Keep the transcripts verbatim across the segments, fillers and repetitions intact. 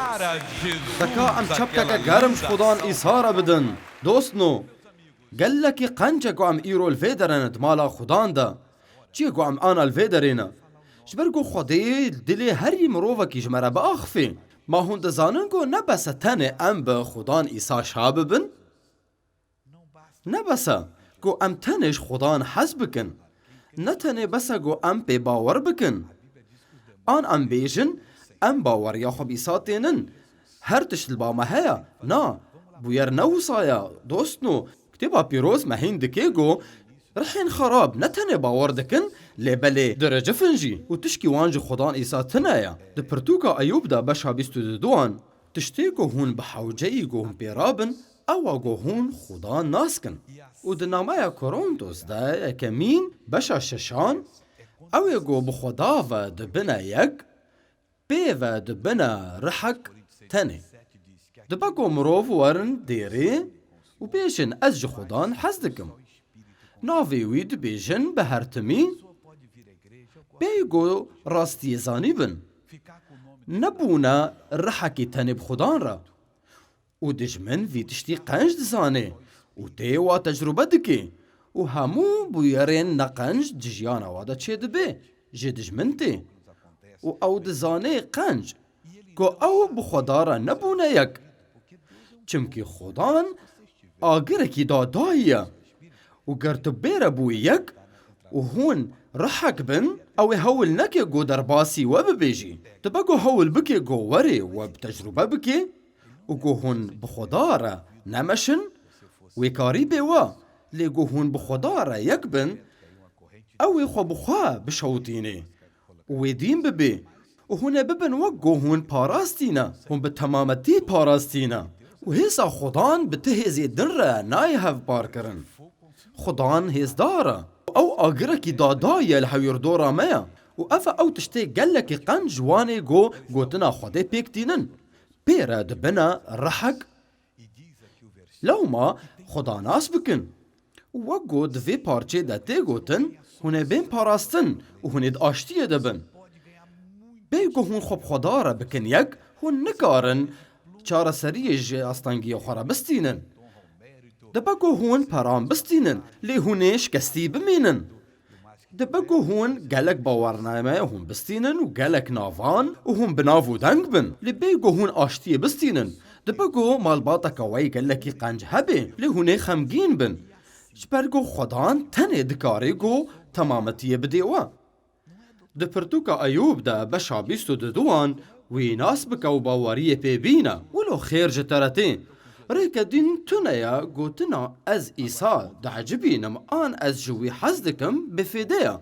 Deka em çepkeke germ ji Xudan Îsa re bidin. Dostno, gelekî qenc e ku em îro li vê derê ne di mala Xudan de. Çiyê ku em ana li vê derê ne. Ji ber ku Xwedê dilê herî mirovekî ji me re biaxifê. Ma hûn dizanin ku ne bes e tenê em bi Xudan Îsa şa bibin? Ne bes e ku em tenê ji Xudan hez bikin. Ne tenê bes e ku em pê bawer bikin. An em bêjin, em baweriya xwe bi Îsa tênin. Her tişt li ba me heye. Na, bûyer ne wisa ye, dostno. Kitêba Pîroz me hîn dike ku rihên xerab ne tenê bawer dikin, lê belê diricifin jî. Û tişkî wan ji Xudan Îsa tune ye. Di pirtûka Eyûb de beşa bîst û duduan, tiştê ku hûn bi hewceyî ku hûn pê rabin, ew e ku hûn Xudan nas kin. Û di nameya Korintos de yekemîn beşa şeşan, ew ê ku bi Xuda ve dibine yek, pê ve dibine rihek tenê. Dibe ku mirov werin dêrê û bêjin, ez ji Xudan hez dikim. Navê wî dibêjin bi hertimî, pê ku rastiyê zanîbin. Nebûne rihekî tenê bi Xudan re. Û dijmin vî tiştî qenc dizane û tê wa tecrûbe dike û hemû bûyerên neqenc di jiyana wa de çêdibe, ji dijmin tê. Û ew dizane qenc ku ew bi Xweda re nebûne yek. Çimkî Xudan agirekî dadayî ye. Û ger tu bêre bûyî yek û hûn rihek bin, ew ê hewl neke ku derbasî we bibêjî. Dibe ku hewl bike ku werê we bi tecrûbe bike û ku hûn bi Xweda re nemeşin, wê karî bê we. Lê ku hûn bi Xweda re yek bin, ew ê xwe bi xwe bişewitîne û wê dîn bibê. Û hûn ê bibin wek ku hûn parastî ne, hûn bi temametî parastî ne. Û hêza Xudan bi ti hêzê din re nayê hevpar kirin. Xudan hêzdar e. Ew agirekî dadayî ye li hewîrdora me ye. Û ev e ew tiştê gelekî qenc ji wan ê ku gotina Xwedê pêk tînin. Pê re dibine rihek. Lewma Xuda nas bikin. Û wek ku di vê parçê de tê gotin, hûn ê bên parastin û hûn ê di aştiyê de bin. Bê ku hûn xwe bi Xweda re bikin yek, hûn nikarin çareseriyê ji astengiya xwe re bistînin. Dibe ku hûn peran bistînin, lê hûn ê şikestî bimînin. Dibe ku hûn gelek bawername hûn bistînin û gelek navan û hûn bi nav û deng bin. Lê bê ku hûn aştiyê bistînin. Dibe ku malbateke we yê gelekî qenc hebe, lê hûn ê xemgîn bin. Ji ber ku Xudan tenê dikare ku temametiyê bidê we. Di pirtûka Eyûb de beşa bîst û duduan wî nas bike û baweriyê pê bîne. Wilo xêr ji te re tê. Rêke din tune ye gotina ez Îsa diecibînim an ez ji wî hez dikim bêfêde ye.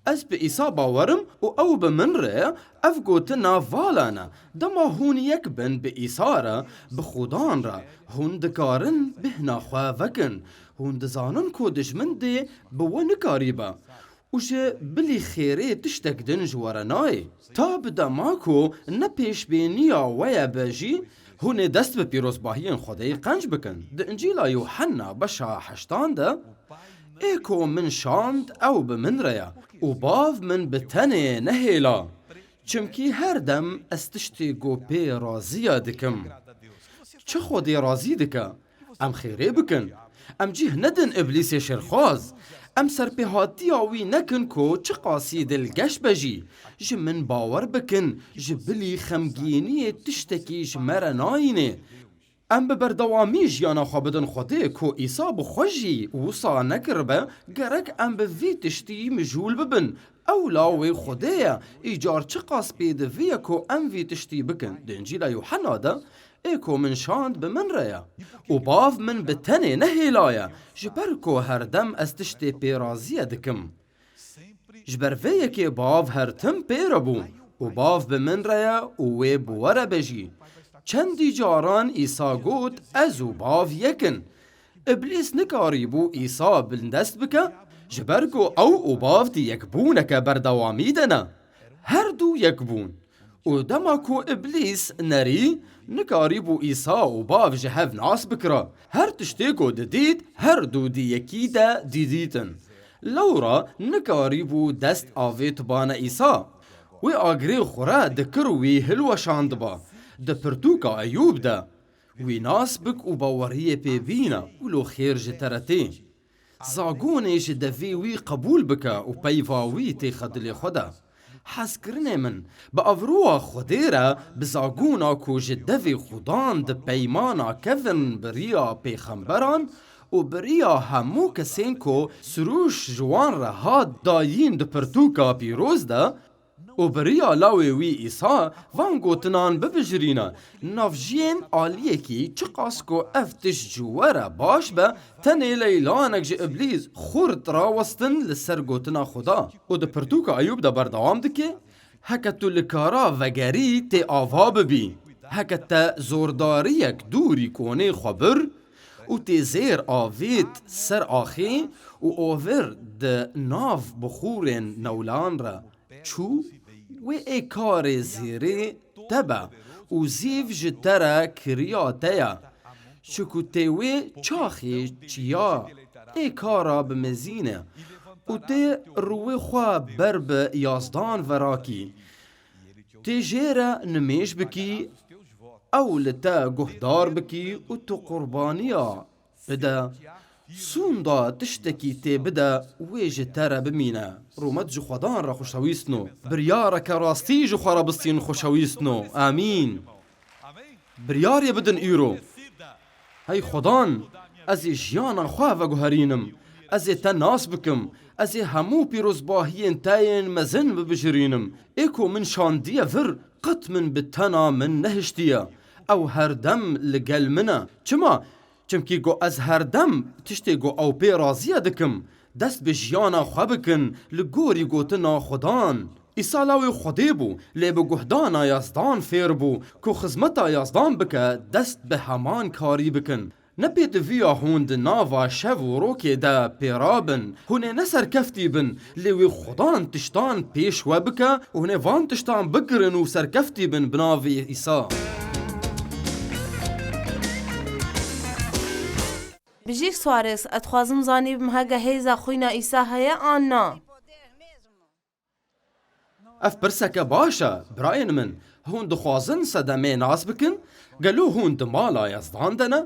Ez bi Îsa bawer im û ew bi min re ye, ev gotina vala ne. Dema hûn yek bin bi Îsa re, bi Xudan re, hûn dikarin bêhna xwe vekin. Hûn dizanin ku dijmin dê bi we nikarîbe. Û ji bilî xêrê tiştek din ji we re nayê. Ta bi dema ku ne pêşbêniya we ye be jî, hûn ê dest bi pîrozbahiyên Xwedê qenc bikin. Di Încîla Yûhenna beşa heştan de, ê ku min şand ew bi min re ye û Bav min bi tenê nehêla. Çimkî her dem ez tiştê ku pê raziya dikim. Çi Xwedê razî dike? Em xêrê bikin. Em cih nedin Îblîsê şerxwaz. Em serpêhatiya wî nekin ku çiqasî dilgeş be jî. Ji min bawer bikin, ji bilî xemgîniyê tiştekî ji me re nayîne. Em bi berdewamî jiyana xwe bidin Xwedê ku Îsa bi xwe jî wisa nekiribe, gerek em bi vî tiştî mijûl bibin. Ewla wê Xwedê ye, îcar çiqas pêdivî ye ku em vî tiştî bikin. Di Încîla Yûhenna de, ê ku min şand bi min re ye û Bav min bi tenê nehêlaye, ji ber ku her dem ez tiştê pê razî ye dikim. Ji ber vê yekê Bav her tim pê re bû û Bav bi min re ye û wê bi we re be jî. Çendî caran Îsa got, ez û Bav yek in. Îblîs nikarîbû Îsa bindest bike, ji ber ku ew û Bav di yekbûneke berdewamî de ne. Her du yek bûn. Û dema ku Îblîs nerî, nikarîbû Îsa û Bav ji hev nas bikira. Her tiştê ku didît, her du di yekî de didîtin. Lewra nikarîbû dest avêtibane Îsa. Wê agirê xwe re dikir û wî hilweşandiba. Di pirtûka Eyûb de wî nas bik û baweriyê pê bîne û lo xêr ji te re tê. Zagonê ji devê wî qebûl bike û peyva wî têxe dilê xwe de. Hezkirinê min, bi avroya Xwedê re bi zagona ku ji devê Xudan di peymana kevin bi riya pêxemberan û bi riya hemû kesên ku sirûş ji wan re hat dayîn di pirtûka pîroz de, û bi riya lawê wî Îsa van gotinan bibijirîne. Navjiyên aliyekî çiqas ku ev tişt ji we re baş be, tenê leylanek ji Îblîs xurt rawestin li ser gotina Xuda. Û di pirtûka Eyûb de berdewam dike, heke tu li kara vegerî tê ava bibî. Heke te zordariyek dûrî konê xwe bir û tê zêr avêt ser axê û ovir di nav bixûrên newlan re çû, wê ê karê zêrê te be û zîv ji te re kiriya te ye. Çiku tê wê çaxê çiya ê kara bimezîne û tê rûwê xwe ber bi yazdan verakî. Tê jê re nimêj bikî, ew li te guhdar bikî û tu qurbaniya bide. Sûnda tiştekî tê bide, wê ji te re bimîne. Rûmet ji Xwedan re xweşewîstno. Biryareke rastî ji xwe re bistîn xweşewîstno. Amîn. Biryarê bidin îro. Hey Xwedan, ez ê jiyana xwe veguherînim. Ez ê te nas bikim. Ez ê hemû pîrozbahiyên te yên mezin bibijirînim. Ê ku min şandiye vir, qet min bi tena min nehiştiye. Ew her dem li gel min e. Çima? Çimkî ku ez her dem tiştê ku ew pê razî ye dikim. Dest bi jiyana xwe bikin li gorî gotina Xudan. Îsa lawê Xwedê bû, lê bi guhdana Yazdan fêr bû, ku xizmeta Yazdan bike, dest bi heman karî bikin. Ne pêdiviya hûn di nava şev û rokê de pê rabin, hûn ê ne serkeftî bin, lê wî Xudan tiştan pêş we bike û hûn ê van tiştan bigirin û serkeftî bin bi navê Îsa. Bijî Suarez, ez dixwazim zanîbim hege hêza xwîna Îsa heye an na? Ev pirseke baş e, birayên min. Hûn dixwazin sedemê nas bikin? Gelo hûn di mala Yazdan de ne?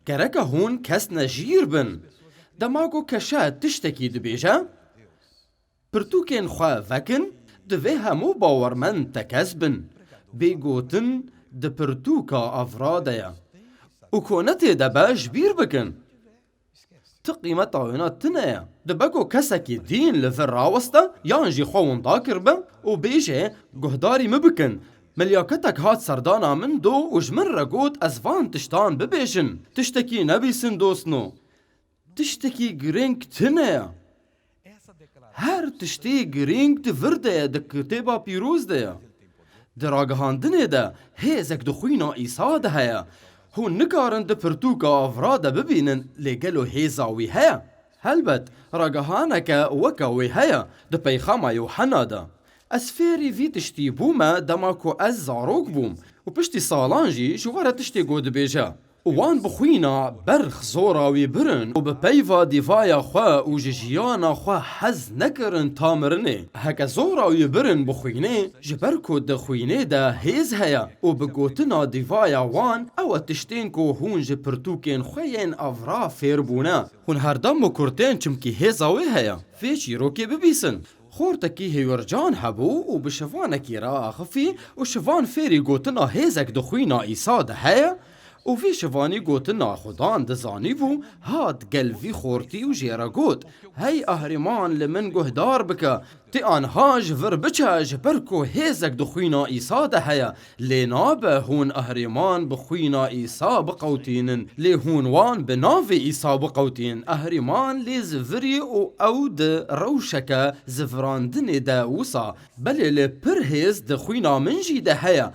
Gereke hûn kes nejîr bin. Dema ku keşe tiştekî dibêje, pirtûkên xwe vekin, divê hemû bawermend tekez bin. Bê gotin di pirtûka Avra de ye. Û ku ne tê de be, ji bîr bikin. Ti qîmeta wêna tune ye. Dibe ku kesekî dîn li vir raweste yan jî xwe winda kiribe û bêje, guhdarî min bikin. Milyaketek hat serdana min do û ji min re got, ez van tiştan bibêjin. Tiştekî nebîsin dostno. Tiştekî girîng tune ye. Her tiştê girîng di vir de ye, di Kitêba Pîroz de ye. Di ragihandinê de hêzek di xwîna Îsa de heye. Hûn nikarin di pirtûka Avra de bibînin, lê gelo hêza wî heye? Helbet, ragihaneke weke wê heye di peyxama Yûhenna de. Ez fêrî vî tiştî bûme dema ku ez zarok bûm û piştî salan jî ji we re tiştê got dibêje. Û wan bi xwîna berx zora wî birin û bi peyva dîvaya xwe û ji jiyana xwe hez nekirin ta mirinê. Heke zora wî birin bi xwînê, ji ber ku di xwînê de hêz heye û bi gotina dîvaya wan, ew e tiştên ku hûn ji pirtûkên xwe yên Avra fêr bûne. Hûn herdem û kurtên çimkî hêza wê heye. Vê çîrokê bibîsin. Xortekî hêwircan hebû û bi şivanekî re axifî û şivan fêrî gotina hêzek di xwîna Îsa de heye û vî şivanî gotina Xudan dizanîbû, hat gel vî xortî û jê re got, Hey Ehrîman, li min guhdar bike, tê anha ji vir biçe, ji ber ku hêzek di xwîna Îsa de heye, lê nabe hûn Ehrîman bi xwîna Îsa biqewtînin, lê hûn wan bi navê Îsa biqewtînin. Ehrîman lê zivirî û ew di rewşeke zivirandinê de wisa, belê li pir hêz di xwîna min jî de heye.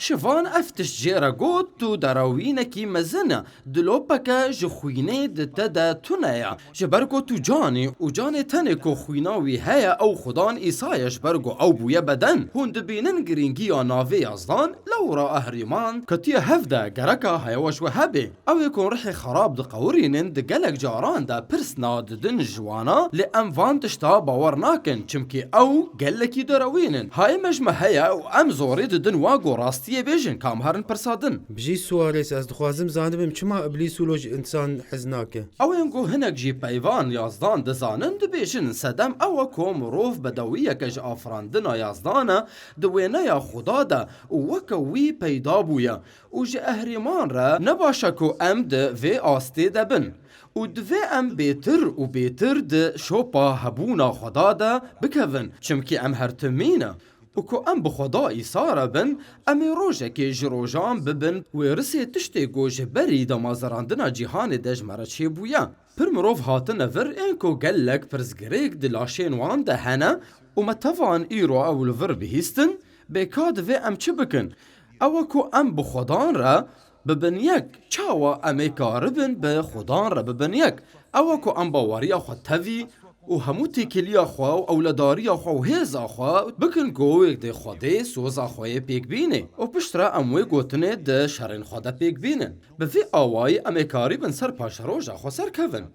Şivan ev tişt jê re got, tu derewînekî mezin e, dilopeke ji xwînê di te de tune ye. Ji ber ku tu can î û canê tenê ku xwîna wî heye ew Xudan Îsa ye, ji ber ku ew bûye beden. Hûn dibînin girîngiya navê Yazdan, lewra Ehrîman ketiye hev de, gereka heya we ji we hebê. Ew ê ku rihê xerab diqewirînin, di gelek caran de pirs nadidin ji wana, lê em van tişta bawer nakin, çimkî ew gelekî derewîn in. Hayê me ji me heye û em zorê didin wa ku rastî Yê bêjin kam herin pirsa din. Bijî Suarez, ez dixwazim zanibim çima Îblîs wilo ji însan hez nake. Ew ên ku hinek jî peyvan yazdan dizanin, dibêjin sedem ew e ku mirov bedewiyeke ji afirandina yazdan e, di wêneya Xuda de û weke wî peyda bûye û ji ehrîman re ne baş e ku em di vê astê de bin. Û divê em bêtir û bêtir di şopa hebûna Xweda de bikevin, çimkî em her timî ne. Û ku em bi Xweda Îsa re bin, em ê rojekê ji rojan bibin wêrisê tiştê ku ji berî damezirandina cîhanê de ji me re çêbûye. Pir mirov hatine vir ên ku gelek pirsgirêk di laşên wan de hene û me tevan îro ew li vir bihîstin, bê ka divê em çi bikin? Ew e ku em bi Xwedan re bibin yek. Çawa em ê karibin bi Xudan re bibin yek? Ew e ku em baweriya xwe tevî û hemû têkiliya xwe û ewledariya xwe û hêza xwe bikin ku wê dê Xwedê soza xwe yê pêk bînê û piştre em wê gotinê di şerên xwe de pêk bînin. Bi vî awayî em ê karîbin ser paşeroja xwe serkevin.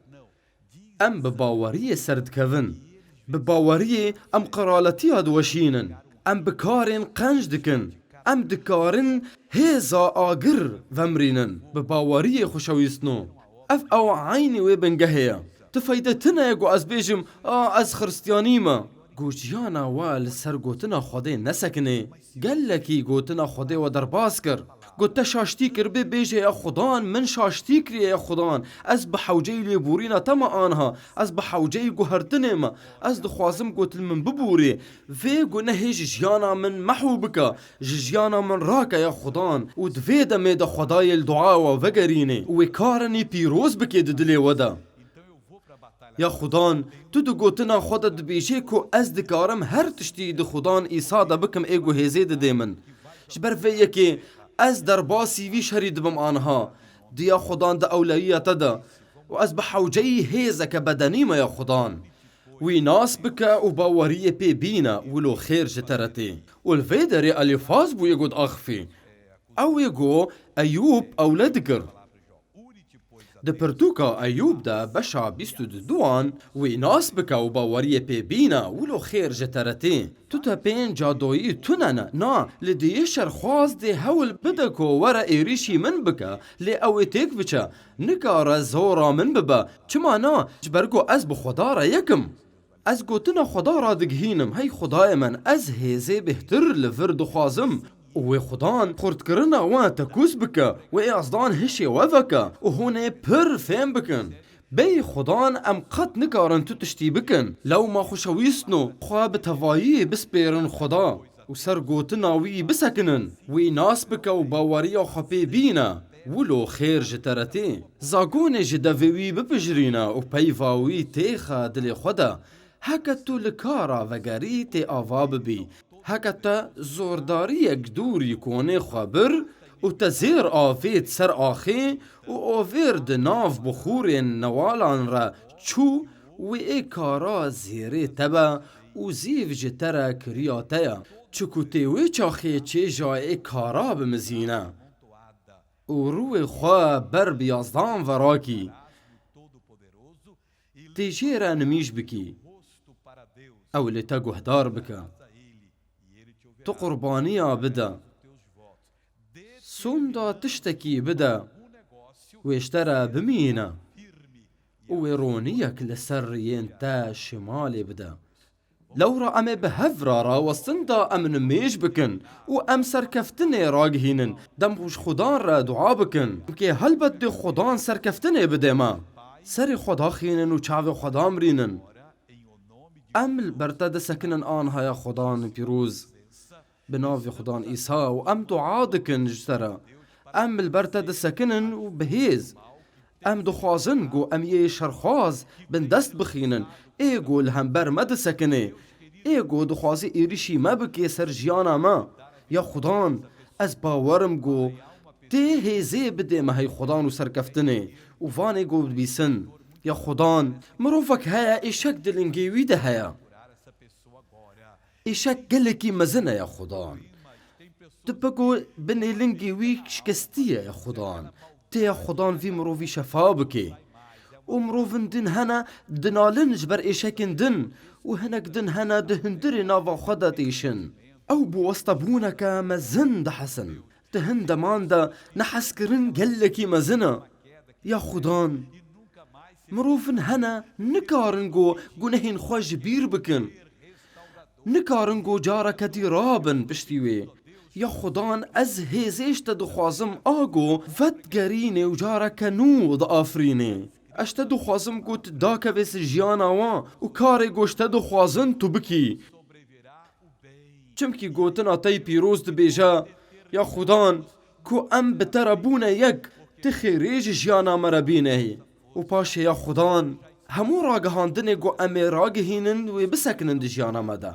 Em bi baweriyê serdikevin. Bi baweriyê em qiraletiya diweşînin. Em bi karên qenc dikin. Em dikarin hêza agir vemrînin. Bi baweriyê xweşewîstno. Ev ew eynî wê bingehê ye. Tu feyde tune ye ku ez bêjim, a, ez xiristiyanî me. Ku jiyana we li ser gotina Xwedê nesekinê. Gelekî gotina Xwedê we derbas kir. Got, te şaştî kiribê bêje ya Xudan, min şaştî kiriye ya Xudan. Ez bi hewceyî lêborîna te me aniha. Ez bi hewceyî guhertinê me. Ez dixwazim got li min biborê. Vê gunehê ji jiyana min mehû bike. Ji jiyana min rake ya Xudan. Û di vê demê de Xwedayê li dua we vegerînê. Û wê karenî pîroz bike di dilê we de. Ya Xudan, tu di gotina xwe de dibêjê ku ez dikarim her tiştî di Xudan Îsa de bikim ê ku hêzê didê min. Ji ber vê yekê ez derbasî vî şerî dibim aniha. Diya Xudan di ewleyiya te de. Û ez bi hewceyî hêzeke bedenî me ya Xudan. Wî nas bike û baweriyê pê bîne, wilo xêr ji te re tê. Û li vê derê Elîfaz bûye got axifî. Ew ê got Eyûb ewle dikir. Di pirtûka Eyûb de beşa bîst û duduan wî nas bike û baweriyê pê bîne, wilo xêr ji te re tê. Tu te pênca doyî tune ne, na, li diyê şerxwaz dê hewl bide ku were êrîşî min bike, lê ew ê têk biçe, nikare zora min bibe. Çima na? Ji ber ku ez bi Xweda re yek im. Ez gotina Xweda radigihînim, hey Xwedayê min, ez hêzê bêhtir li vir dixwazim. Û wê Xudan xurtkirina we tekûz bike, wê yazdan hişê we veke û hûn ê pir fêm bikin. Bêyî Xudan em qet nikarin tu tiştî bikin. Lewma xweşewîstno xwe bi tevayî bispêrin Xweda û ser gotina wî bisekinin. Wî nas bike û baweriya xwe pê bîne. Wilo xêr ji te re tê. Zagonê ji devê wî bipijirîne û peyva wî têxe dilê xwe de. Heke tu li kara vegerî tê ava bibî. Heke te zordariyek dûrî konê xwe bir û te zêr avêt ser axê û ovêr di nav bixûrên newalan re çû, wê ê kara zêrê te be û zîv ji te re kiriya te ye. Çiku tê wê çaxê çêja ê kara bimizîne. Û rûyê xwe ber bi yazdan ve rakî. Tê jê re nimîj bikî. Ew lê te guhdar bike. Tu qurbaniya bide. Sonda tiştekî bide. Wê ji te re bimîne. Û wê roniyek li ser riyên te şimalê bide. Lewra em ê bi hev re rawestin de em nimêj bikin û em serkeftinê ragihînin. Dem ji Xudan re dua bikin. Çimkê helbet dê Xudan serkeftinê bidê me. Serê xwe daxînin û çavê xwe damrînin. Em li ber te disekinin anhaya Xudan pîroz. Bi navê Xudan Îsa û em dua dikin ji te re. Em li ber te disekinin û bi hêz. Em dixwazin ku em yê şerxwaz bin dest bixînin, ê ku li hember me disekinê, ê ku dixwazî êrîşî me bikê ser jiyana me. Ya Xudan, ez bawer im ku tê hêzê bidê me hey Xudan û serkeftinê û vanê ku dibîsin. Ya Xudan, mirovek heye êşek di lingê wî de heye. Îşek gelekî mezin e ya Xudan. Dibe ku binê lingê wî şikestî ye ya Xudan. Tê ya Xudan vî mirovî şefa bike. Û mirovin din hene dinalin ji ber êşekên din û hinek din hene di hundirê nava xwe de têşin. Ew bi westebûneke mezin dihesin. Di hin deman de nehezkirin gelekî mezin e. Ya Xudan, mirovin hene nikarin ku gunehên xwe ji bîr bikin. Nikarin ku careke dî rabin piştî wê. Ya Xudan, ez hêzê ji te dixwazim a ku vedigerînê û careke nû diafirînê. Ez ji te dixwazim ku tu dakevê ser jiyana wan û karê ku ji te dixwazin tu bikî. Çimkî gotina te yî pîroz dibêje, ya Xudan, ku em bi te re bûne yek, tu xêrê ji jiyana me re bînehî. Û paşê ya Xudan, hemû ragihandinê ku em ê ragihînin wê bisekinin di jiyana me de.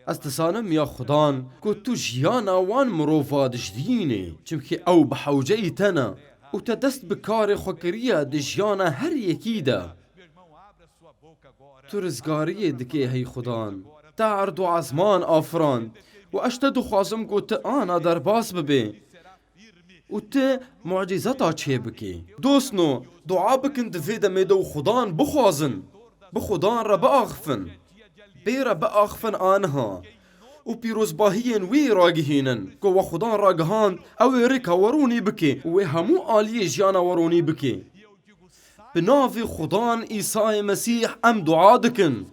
Ez dizanim ya Xudan, ku tu jiyana wan mirova dijdînê, çimkî ew bi hewceyî te ne. Û te dest bi karê xwe kiriye di jiyana her yekî de. Tu rizgariyê dikê hey Xudan. Te erd û ezman afirand û ez te dixwazim ku tu ana derbas bibê û tu mucîzeta çê bikê. Dostno, dua bikin di vê demê de û Xudan bixwazin. Bi Xudan re biaxifin. Bê re biaxifin aniha. Û pîrozbahiyên wî ragihînin. Ku we Xudan ragihand, ew ê rêka we ronî bike û wê hemû aliyê jiyana we ronî bike. Bi navê Xudan Îsayê Mesîh em dua dikin.